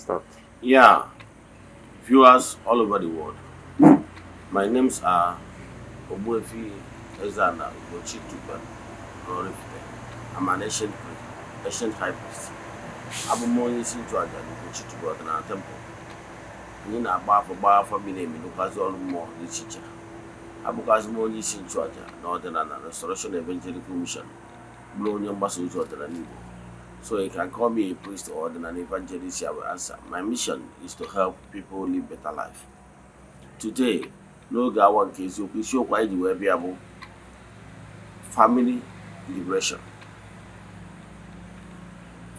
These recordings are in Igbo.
Start. Yeah, viewers all over the world. My names are Ogbuefi Ezana Ugochi Tubelu Oraifite. I'm an ancient priest, ancient high priest. Abụ m onye isi nchụaja na Ugochi Tubelu Ọdịnala Temple. Anyị na-agba afọ, gbaa afọ miri emi, rụkwazị ọrụ mmụọ dị iche iche. Abụkwazị m onye isi nchụaja na Ọdịnala Restoration Evangelical Mission, bụrụ onye mgbasa ozi ọdịnala Igbo. So you can call me a priest or an evangelist, I will answer. My mission is to help people live better life. Today, n'oge awa nke eziokwu, isiokwu anyị ji wee bịa bụ family liberation.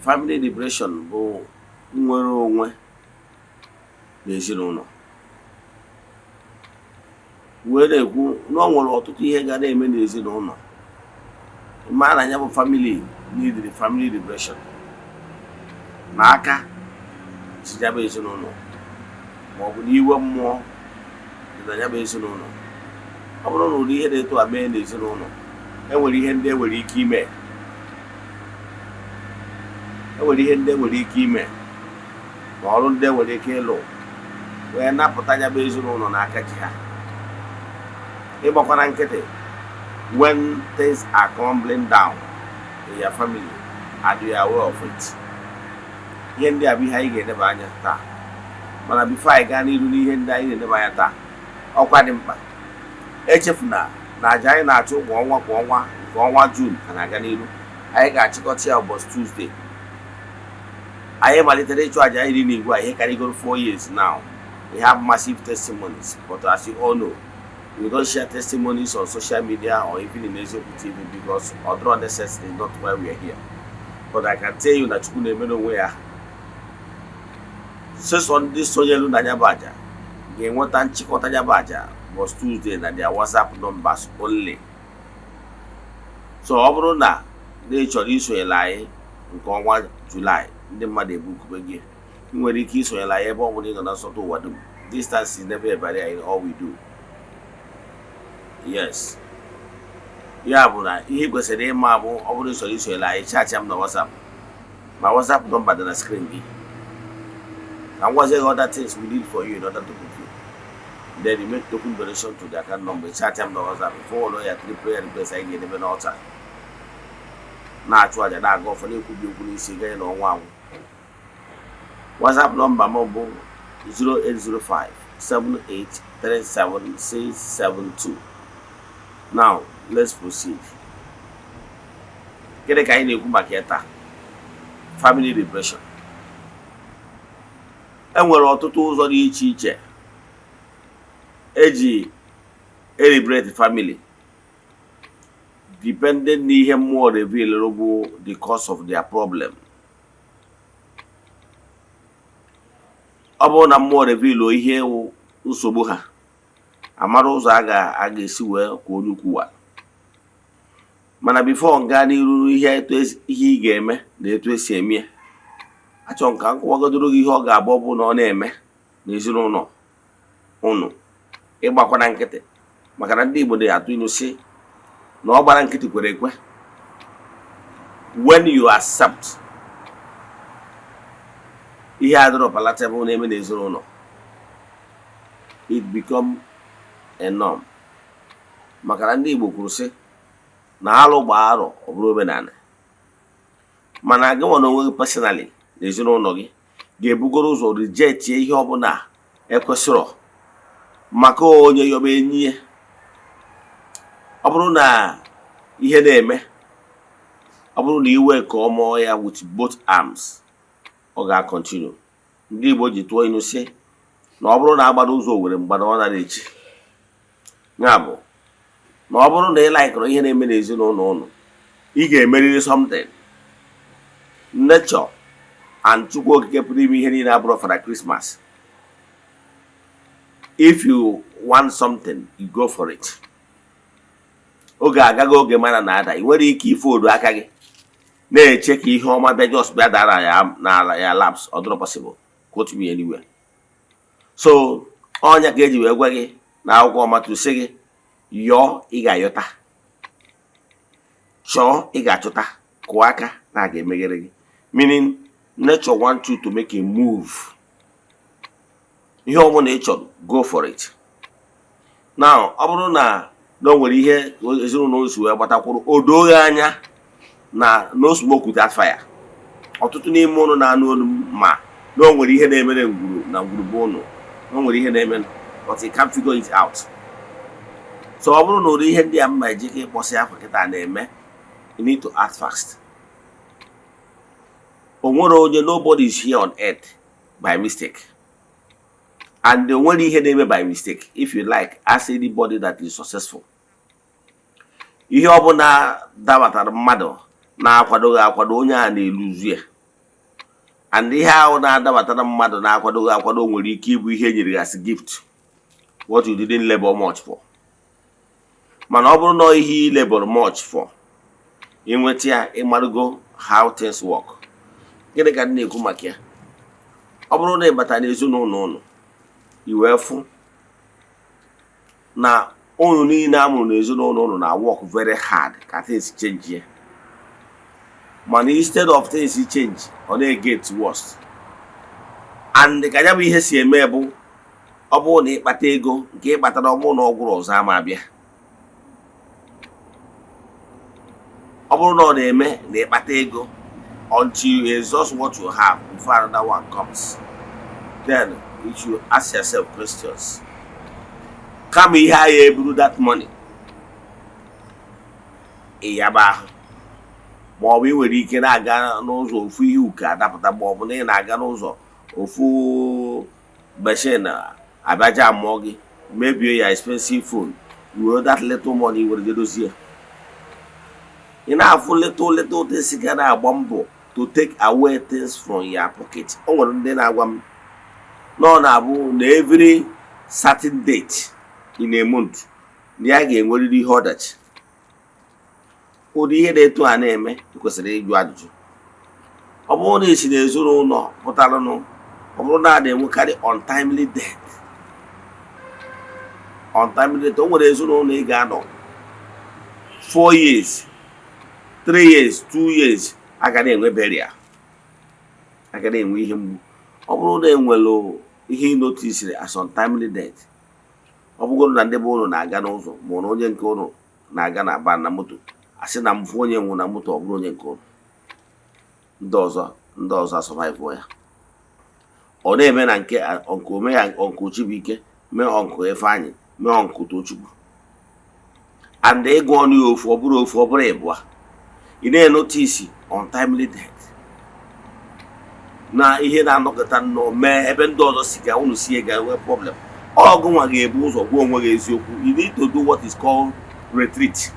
Family liberation bụ nnwere onwe n'ezinụlọ. Wee na-ekwu na ọ nwere ọtụtụ ihe ga na-eme n'ezinụlọ. Ma na ya bụ family need family liberation. Na aka si ya bụ ezinụlọ, ma ọ bụ n'iwe mmụọ dị na ya bụ ezinụlọ. Ọ bụrụ na ụdị ihe dị etu a mee n'ezinụlọ, e nwere ihe ndị e nwere ike ime, e nwere ihe ndị e nwere ike ime ma ọrụ ndị e nwere ike ịlụ wee napụta ya bụ ezinụlọ n'aka ji ha. Ịgbakwana nkịtị when things are crumbling down in your family and you are aware of it. Ihe ndị a bụ ihe anyị ga-edeba anya taa. Mana before anyị gaa n'iru n'ihe ndị anyị na-edeba anya taa, ọkwa dị mkpa, echefuna na aja anyị na-achụ kwa ọnwa kwa ọnwa nke ọnwa June ka na-aga n'iru. Anyị ga-achịkọta ya ụbọchị Tuesday. Anyị malitere ịchụ aja anyị dị n'igwe a ihe karịgoro 4 years now. We have massive testimonies, but as you all know, we don't share testimonies on social media or even in Eziokwu TV because although necessary, not why we are here. But I can tell you na Chukwu na-emere onwe ya. Sesọ ndị sonyelu na ya bụ aja ga-enweta nchịkọta ya bụ aja was Tuesday na their WhatsApp numbers only. So ọ bụrụ na ị chọrọ isonyere anyị nke ọnwa Julaị, ndị mmadụ ebukube gị, ị nwere ike isonyere anyị ebe ọ bụla ị nọ na nsọtụ ụwa dum. Distance is never a barrier in all we do. Yes, ya bụ na ihe ị kwesịrị ịma bụ, ọ bụrụ ịchọrọ isonyere anyị, chat m na WhatsApp ma WhatsApp number dị na screen gị, ka m gwazie gị other things we need for you in order to book you. Then you make token donation to the account number. Chat m na WhatsApp, forward ya three prayer requests anyị ga-edebe n'altar, na-achụ aja, na-aga ọfọ, na-ekwubi okwu n'isi ganye na ọnwa anwụ. WhatsApp number m bụ 0805 7837672. Now let's proceed. Gịnị ka anyị na-ekwu maka ya taa? Family liberation. E nwere ọtụtụ ụzọ dị iche iche eji eliberate family, depending n'ihe mmụọ reveal bụ the cause of their problem. Ọ bụrụ na mmụọ reveal ihe wụ nsogbu ha, amara ụzọ a ga-esi wee kwa onye ukwu wa. Mana before m gaa n'iru ihe etu ihe ị ga-eme na etu esi eme ya, achọrọ m ka m kọwagodoro gị ihe ọ ga-abụ ọ bụ na ọ na-eme n'ezinụlọ ụnụ, ịgbakwana nkịtị, maka na ndị Igbo na-atụ ilu sị na ọ gbara nkịtị kwere ekwe. When you accept ihe adịrọ palatable na-eme n'ezinụlọ, it become a norm, maka na ndị Igbo kwuru sị na alụ gbaa arọ, ọ bụrụ omenala. Mana gị nwa na onwe gị personally na ezinụlọ gị ga-ebugoro ụzọ rejectie ihe ọbụla ekwesịrọ, maka onye yọba enyi ya. Ọ bụrụ na ihe na-eme, ọ bụrụ na iwe ka ọ mụọ ya with both arms, ọ ga-acontinue. Ndị Igbo ji tụọ ilu sị na ọ bụrụ na agbara ụzọ Owere mgbada, ọ nara echi. Ya bụ na ọ bụrụ na ị likeụrụ ihe na-eme n'ezinụlọ ụnụ, ị ga-emerịrị something. Nature and Chukwu Okike pụrụ ime ihe niile abụrụ Father Christmas. If you want something, you go for it. Oge agaghị oge mara na ada, ị nwere ike ife odu aka gị na-eche ka ihe ọma bịa, just bịa dara ya n'ala ya laps. Ọ dịrọ possible. Quote me anywhere. So ọnya ka eji wee gwa gị na akwụkwọ ọmatụ sị gị yọọ, ị ga-ayọta, chọọ, ị ga-achọta, kụọ aka na a ga-emeghere gị, meaning nature want you to make a move. Ihe ọbụla ị chọrọ, go for it. Now, ọ bụrụ na o nwere ihe ezinụlọ si wee gbatakwuru, o doo ya anya na no smoke without fire. Ọtụtụ n'ime ụnụ na-anụ olu m ma na o nwere ihe na-emere ngwuru na ngwurube ụnụ, na o nwere ihe na-eme, but you can't figure it out. So ọ bụrụ na ụdị ihe ndị a mma eji ka ịkpọsị afọ kịta na-eme, you need to act fast. O nwere onye, nobody is here on earth by mistake, and o nwere ihe na-eme by mistake. If you like, ask anybody that is successful. Ihe ọbụla dabatara mmadụ na-akwadoghị akwado, onye a na-eluzu ya. And ihe ahụ na-adabatara mmadụ na-akwadoghị akwado nwere ike ịbụ ihe e nyere ya as gift, what you didn't labor much for. Mana ọ bụrụ na ihe ị labor much for, ịnweta ya, ịmarụgo how things work. Gịnị ka m na-ekwu maka ya? Ọ bụrụ na ị bata n'ezinụlọ ụnụ, i wee fụ na ụnụ niile a mụrụ n'ezinụlọ ụnụ na work very hard ka things change ya, mana instead of things change, ọ na-get worse. And ka ya bụ ihe si eme bụ, ọ bụrụ na ịkpata ego nke ị kpatara, ọ bụrụ na ọ gwụrụ, ọzọ ama abịa. Ọ bụrụ na ọ na-eme na ịkpata ego until you exhaust what you have before another one comes, then you should ask yourself questions. Kama ihe agha eburu that money ịyaba ahụ, ma ọ bụ ị nwere ike na-aga n'ụzọ, ofu ihe uke adapụta, ma ọ bụ na ị na-aga n'ụzọ, ofu machine abịaja mụọ gị, mebie ya expensive phone, were that little money were dozie. Ị na-afụ little little things ga na-agba mbọ to take away things from your pocket. O nwere ndị na-agwa m na ọ na-abụ na every certain date in a month na ya ga-enwerịrị ihe ọdachi. Ụdị ihe na-etu a na-eme, ị kwesịrị ịjụ ajụjụ. Ọ bụrụ na esi n'ezinụlọ pụtaranụ, ọ bụrụ na a na-enwekarị untimely death, untimely death, o nwere ezinụlọ ị ga-anọ 4 years, 3 years, 2 years, aga na-enwe burial, aga na-enwe ihe mgbu. Ọ bụrụ na enwere ihe ị noticeri as untimely death, ọ bụgoro na ndị be ụnụ na-aga n'ụzọ, ma ọ na onye nke ụnụ na-aga na ba na moto, asị na mfụ onye nwụ na moto, ọ bụrụ onye nke ụnụ, ndị ọzọ asurvive ya. Ọ na-eme na nke uncle ome ya, uncle Chibuike mee, uncle Ifeanyị mee, uncle Tochukwu, and ịgụ ọnụ ya ofu, ọ bụrụ ofu, ọ bụrụ ịbụa, ị na-enotice untimely death na ihe na-anọkọta nnọọ mee ebe ndị ọzọ si ga unu sie ga nwee problem. Ọgụ nwa ga-ebu ụzọ gwa onwe gị eziokwu. You need to do what is called retreat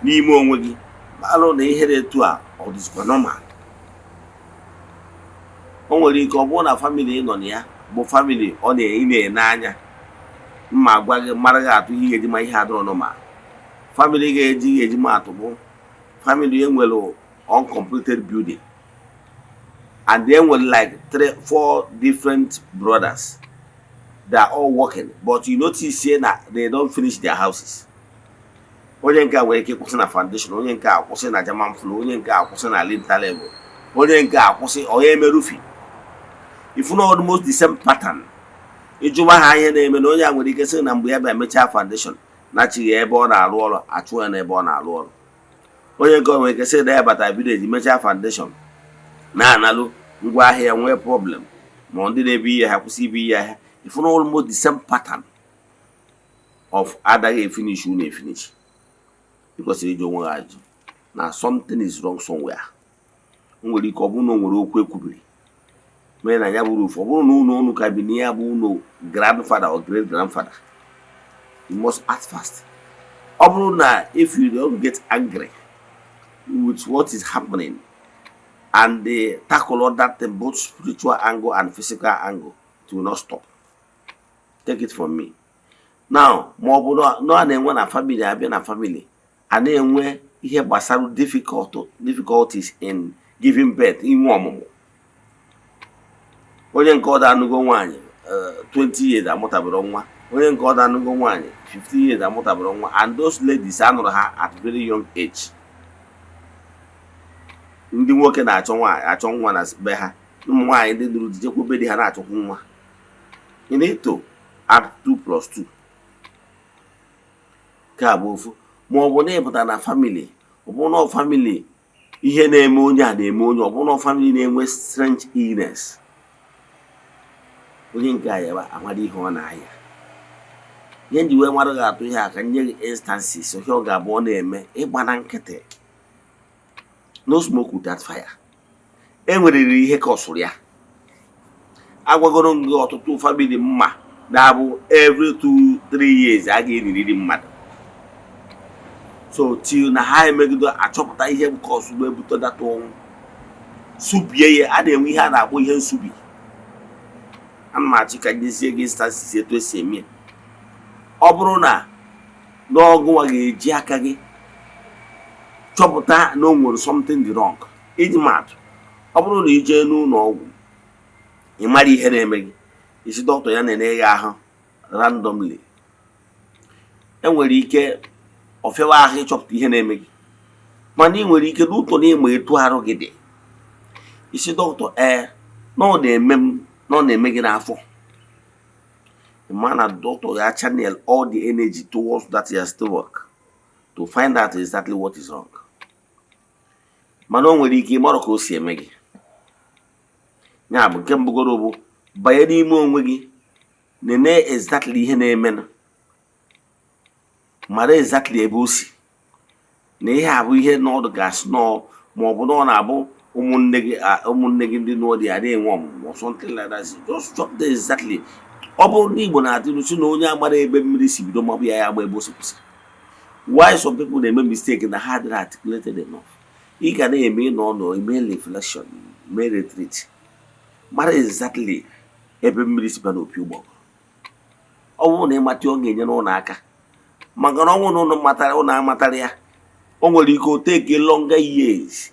n'ime onwe gị, alụ na ihe na-etu a, ọ dịzikwa normal. O nwere ike ọ bụrụ na family ị nọ na ya bụ family ọ ị na-ene anya mma gwa gị mara gị atụ ihe ga-eji ma ihe adịrọ normal. Family ga-eji ma atụ bụ family enwere uncompleted building, and they nwere like three, four different brothers. They are all working, but you notice say na they don't finish their houses. Onye nke a nwere ike kwụsị na foundation, onye nke a kwụsị na German floor, onye nke a kwụsị na lintel level, onye nke a kwụsị onye eme roofing. If na almost the same pattern, ịjụwa ha ihe na-eme, na onye a nwere ike sị na mgbe ya bịa mechaa foundation, nachighị ebe ọ na-arụ ọrụ, achụ ya n'ebe ọ na-arụ ọrụ. Onye nke nwere ike sị na ya bata village, mechaa foundation, na-analụ ngwa ahịa, nwee problem, ma ndị na-ebu ihe ha kwụsị ibu ihe ahịa. If na almost the same pattern of adaghị efinish unu efinish, ị kwesịrị ịjụ onwe gị ajụ na something is wrong somewhere. O nwere ike ọ bụrụ na o nwere okwu ekwubiri mee na ya bụrụ ofu. Ọ bụrụ na ụlọ unu ka bi na ya bụ ụlọ grandfather or great grandfather, you must act fast. Ọ bụrụ na if you don't get angry with what is happening and they tackle all that thing, both spiritual angle and physical angle, it will not stop. Take it from me now. Ma ọ bụ na a na-enwe na family, abịa na family a na-enwe ihe gbasara difficulties in giving birth, inwe ọmụmụ. Onye nke ọdọ anụgo nwaanyị 20 years, amụtabere nwa. Onye nke ọdọ anụgo nwaanyị 50 years, amụtabere nwa. And those ladies anụrụ ha at very young age. Ndị nwoke na-achọ nwaanyị, achọ nwa na be ha. Ụmụ nwaanyị ndị nụrụ di jekwube di ha na-achọkwu nwa. You need to add 2 plus 2. Nke a bụ ofu. Ma ọ bụ na ịpụta na family, ọ bụ na family ihe na-eme onye a na-eme onye, ọ bụ na family na-enwe strange illness, onye nke a yaba amara ihe ọ na-aya. Ihe nji wee mara gị atụ ihe a ka nye gị instances ihe ọ ga-abụ ọ na-eme, ịgba na nkịtị. No smoke without fire. E nweriri ihe ka ọ sụrụ ya. Agwagoro m gị, ọtụtụ family mma na-abụ every 2-3 years a ga-eniriri mmadụ. So till na ha emegido achọpụta ihe nke ọsụgbo ebute data ọnwụ, subie ya. A na-enwe ihe a na-akpọ ihe nsubi. Ana m achị ka nyezie gị instances etu esi eme ya. Ọ bụrụ na n'ọgụnwa ga-eji aka gị chọpụta na o nwere something dị wrong. Iji maatụ, ọ bụrụ na ị jee n'ụlọ ọgwụ, ị mara ihe na-eme gị, isi dọkịta ya na-ene gị ahụ randomly, enwere ike ọ fịawa ahụ ịchọpụta ihe na-eme gị. Mana ị nwere ike n'ụtọ na ịma etu arụ gị dị, isi dọkịta, ee, na ọ na-eme m, na ọ na-eme gị n'afọ. Ma na dọkịta ya channel all the energy towards that your stomach to find out exactly what is wrong. Mana o nwere ike ịmarọ ka o si eme gị. Ya bụ, nke mbụgoro bụ banye n'ime onwe gị, nene exactly ihe na-emenụ, mara exactly ebe o si, na ihe a bụ ihe n'ọdụ gasị nọọ, ma ọ bụ na ọ na-abụ ụmụnne gị, ụmụnne gị ndị nụọ dị ya na-enwe ọmụmụ or something like that. Just chọpụta exactly. Ọ bụrụ ndị Igbo na-atụ si na onye amara ebe mmiri si bido mabụ ya, ya agba ebe o si kwụsị. Why some people na-eme mistake na ha adịrị articulated enough. Ị ga na-eme ịnọ nọ eme reflection, mee retreat, mara exactly ebe mmiri si bịa n'opi ụgbọgụrụ. Ọ bụrụ na ịmata, ọ ga-enyere ụlọ aka, maka na ọ bụrụ na ụnụ matara, ụnụ amatara ya, o nwere ike o take longer years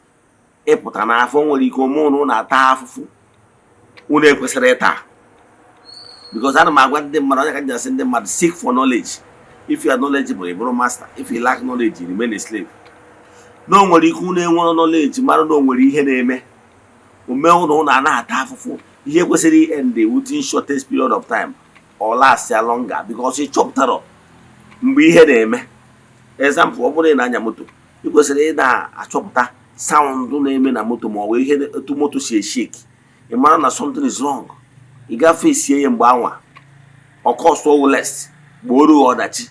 ịpụta n'afọ. O nwere ike ome ụnụ na-ata afụfụ unu ekwesịrị ịta, because ana m agwa ndị mmadụ, onye ka m ji asị ndị mmadụ, seek for knowledge. If you are knowledgeable, ị bụrụ master. If you lack knowledge, you remain a slave. Na o nwere ike unu enwere knowledge, mara na o nwere ihe na-eme ome ụnụ, ụnụ a na-ata afụfụ. Ihe kwesịrị end within shortest period of time or last ya longer, because ị chọpụtara mgbe ihe na-eme. Example, ọ bụrụ na ị na-anya moto, ị kwesịrị ị na-achọpụta sound na-eme na moto, ma ọ bụ ihe etu moto si eshake, ị mara na something is wrong. Ị gafe sie ya mgbe anwa ọ cost less, gboro ọdachi.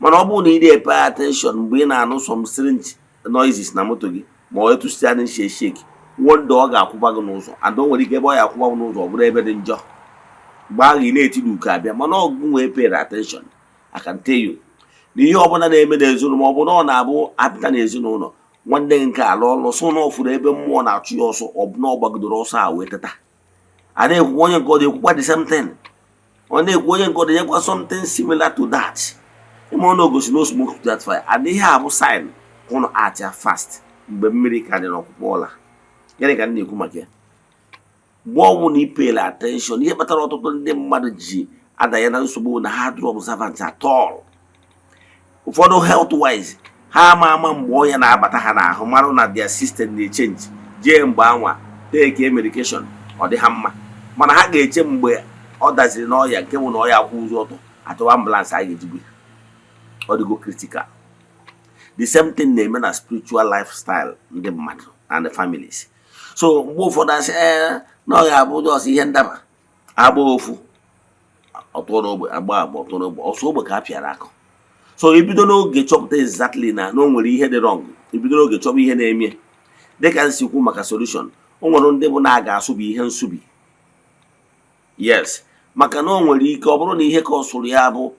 Mana ọ bụrụ na ị na-epay attention mgbe ị na-anụ some strange noises na moto gị, ma ọ etu steering si eshake, one day ọ ga-akwụba gị n'ụzọ. And o nwere ike ebe ọ ya akwụba gị n'ụzọ, ọ bụrụ ebe dị njọ. Mgbe ahụ ị na-eti n'uko abịa. Mana ọgụ nwee pay attention, I can tell you na ihe ọbụla na-eme n'ezinụlọ, ma ọ bụ na ọ na-abụ apụta n'ezinụlọ, nwanne gị nke ala ọlụ sụ na ọfụrụ ebe mmụọ na-achụ ya ọsọ, ọ bụ na ọ gbagidoro ọsọ a wee teta. A na-ekwu onye nke ọ dị-ekwukwa the same thing, ọ na-ekwu onye nke ọ dị-enyekwa something similar to that. Ịma ọ na ogosi no smoke to that fire. And ihe a bụ sign ka ụnụ act ya fast mgbe mmiri ka dị n'ọkpụkpọ ụla. Gịnị ka m na-ekwu maka ya? Mgbe ọ bụla ipayla attention, ihe kpatara ọtụtụ ndị mmadụ ji adanye na nsogbu na ha dụrụ observant at all. Ụfọdụ, health wise, ha ama ama mgbe ọnya na-abata ha n'ahụ, mara na their system na-echange, jee mgbe anwa take medication, ọ dị ha mma. Mana ha ga-eche mgbe ọ daziri n'ọya, nke bụ na ọya akwụ ụzọ ọtọ, atụwa ambulance a ga-ejigbu ya, ọ dịgo critical. The same thing na-eme na spiritual lifestyle ndị mmadụ and the families. So mgbe ụfọdụ asị, ee, na ọ ga-abụ just ihe ndaba, agba ofu ọtụọ n'ogbe, agba agba ọtụọ n'ogbe, ọsọ ogbe ka a pịara akụ. So ibido n'oge chọpụta exactly na o nwere ihe dị wrong, ibido n'oge chọba ihe na-eme. Dịka nsikwu maka solution, o nwere ndị bụ na a ga-asụbi ihe nsubi. Yes, maka na o nwere ike ọ bụrụ na ihe ka ọ sụrụ ya bụ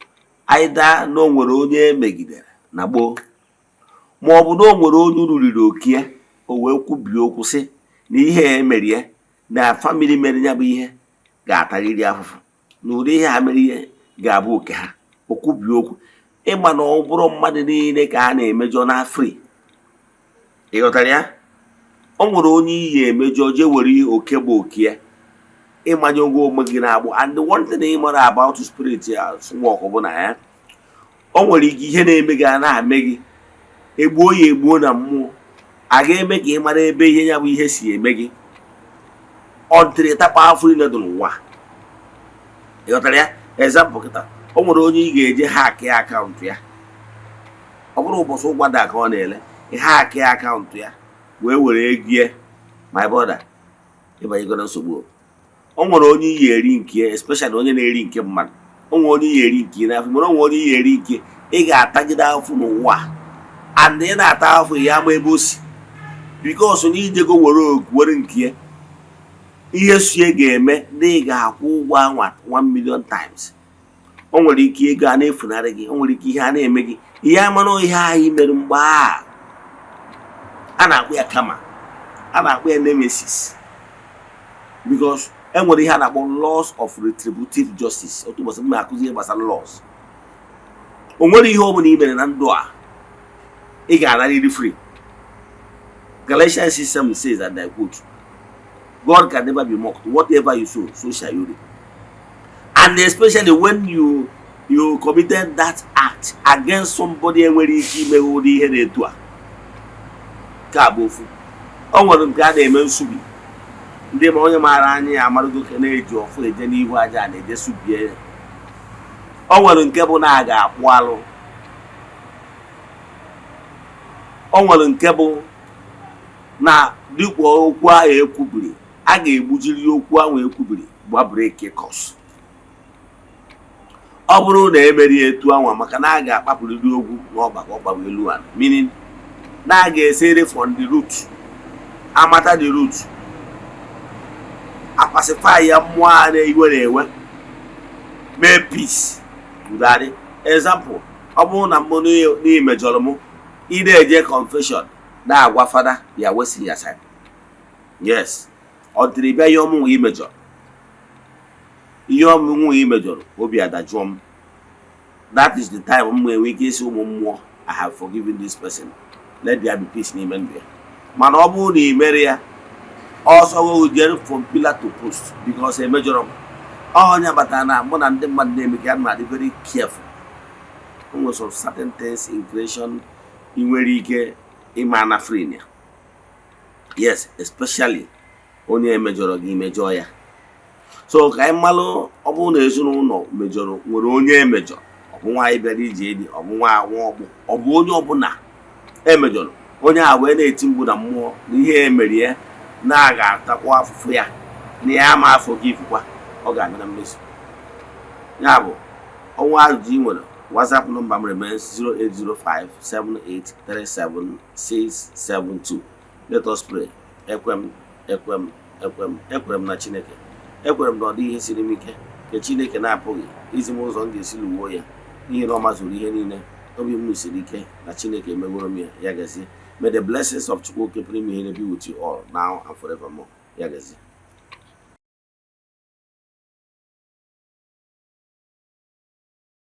aida na o nwere onye emegidere na gboo, ma ọ bụ na o nwere onye unu riri okie, o wee kwubie okwu sị na ihe a emerie na family mere ya bụ ihe ga-atarịrị afụfụ, na ụdị ihe ha mere ihe ga-abụ oke ha. O kwubie okwu. Ịma na ọ bụrụ mmadụ niile ka a na-emejọ na free, ị ghọtara ya? O nwere onye iyi emejọ, jee were ihe oke bụ oke ya, ịmanye ogo onwe gị na-agbụ. And the one thing ị mara about spirit work bụ na ya o nwere ike ihe na-eme gị a na-eme gị, egbuo ya egbuo na mmụọ, a ga-eme ka ị mara ebe ihe ya bụ ihe si eme gị. Ọ dịrị takpa afọ niile dị n'ụwa. Ị ghọtara ya? Example, kịta o nwere onye ị ga-eje hack ya account ya. Ọ bụrụ ụbọchị ụgwada ka ọ na-ele, ị hack ya account ya wee were ego ya, my brother, ịbanyego na nsogbu. O nwere onye iyi eri nke ya, especially onye na-eri nke mmadụ. O nwere onye iyi eri nke n'afọ, mana o nwere onye iyi eri nke ị ga-atagide afụ n'ụwa, and ị na-ata afụ ya ama ebe o si, because na ijego were ogu were nke ya. Ihe sie ga-eme na ị ga-akwụ ụgwọ anwa 1 million times. O nwere ike ego a na-efunarị gị, o nwere ike ihe a na-eme gị ihe amana ihe anyị mere mgbe a a na-akpọ ya kama a na-akpọ ya nemesis, because e nwere ihe a na-akpọ laws of retributive justice. Otu ụbọchị m na-akụzi ihe gbasara laws. O nwere ihe ọ bụla i mere na ndụ a ị ga-anarịrị free. Galatians 6:7 says, and I quote, "God can never be mocked. Whatever you sow, so shall you reap." And especially when you committed that act against somebody enwere ike imeghe ụdị ihe na-etu a. Nke a bụ ofu. O nwere nke a na-eme nsubi. Ndị ma onye maara anya ya amarago ka na-eji ọfụ eje n'ihu aja na-eje subie ya. O nwere nke bụ na a ga-akpụ alụ. O nwere nke bụ na dịkwa okwu ahụ ekwubiri, a ga-egbujiri okwu ahụ ekwubiri gba break curse. Ọ bụrụ na emeri etu anwa, maka na a ga-akpapụrịrị ogwu n'ọgba ka ọ gbawa elu ala, meaning na a ga-esere from the root, amata the root, apacify ya, mmụọ a na-iwe na-ewe, mee peace, udo adị. Example, ọ bụrụ na mbụ n'imejọrọ m, ị na-eje confession na-agwa Fada ya wasting your time. Yes, ọ dịrị bịa ihe ọmụnwa imejọrọ, ihe ọmụnwa imejọrọ, obi adajụọ m. That is the time m enwe ike isi ụmụ mmụọ, "I have forgiven this person, let there be peace n'ime ndụ ya." Mana ọ bụrụ na ị mere ya ọsọ jere from pillar to post because emejọrọ m. Ọnya batara na mụ na ndị mmadụ na-eme ka ma dị very careful. O nwere some certain things in creation ị nwere ike ịma na free ya. Yes, especially onye emejọrọ gị, mejọọ ya. So ka anyị malụ, ọ bụrụ na ezinụlọ mejọrọ, nwere onye emejọrọ, ọ bụ nwaanyị bịara ije edi, ọ bụ nwa nwa ọgbụ, ọ bụ onye ọbụla emejọrọ, onye a wee na-eti mkpu na mmụọ na ihe emerie na a ga-atakwa afụfụ ya, na ya ama afọ gị ifukwa, ọ ga-abịa na mmezu ya. Bụ ọnwa ajụjụ ị nwere, WhatsApp nọmba m remains 08057837672. Let us pray. Ekwem, ekwem, ekwem, ekwere m na Chineke. Ekwere m na ọ dịghị ihe siri m ike nke Chineke na-apụghị izi m ụzọ m ga-esi lụwuo ya, n'ihi na ọ mazuru ihe niile. Obi m siri ike na Chineke emegoro m ya. Ya gazie. May the blessings of Chukwu Okike pụrụ ime ihe be with you all now and forevermore. Ya gazie.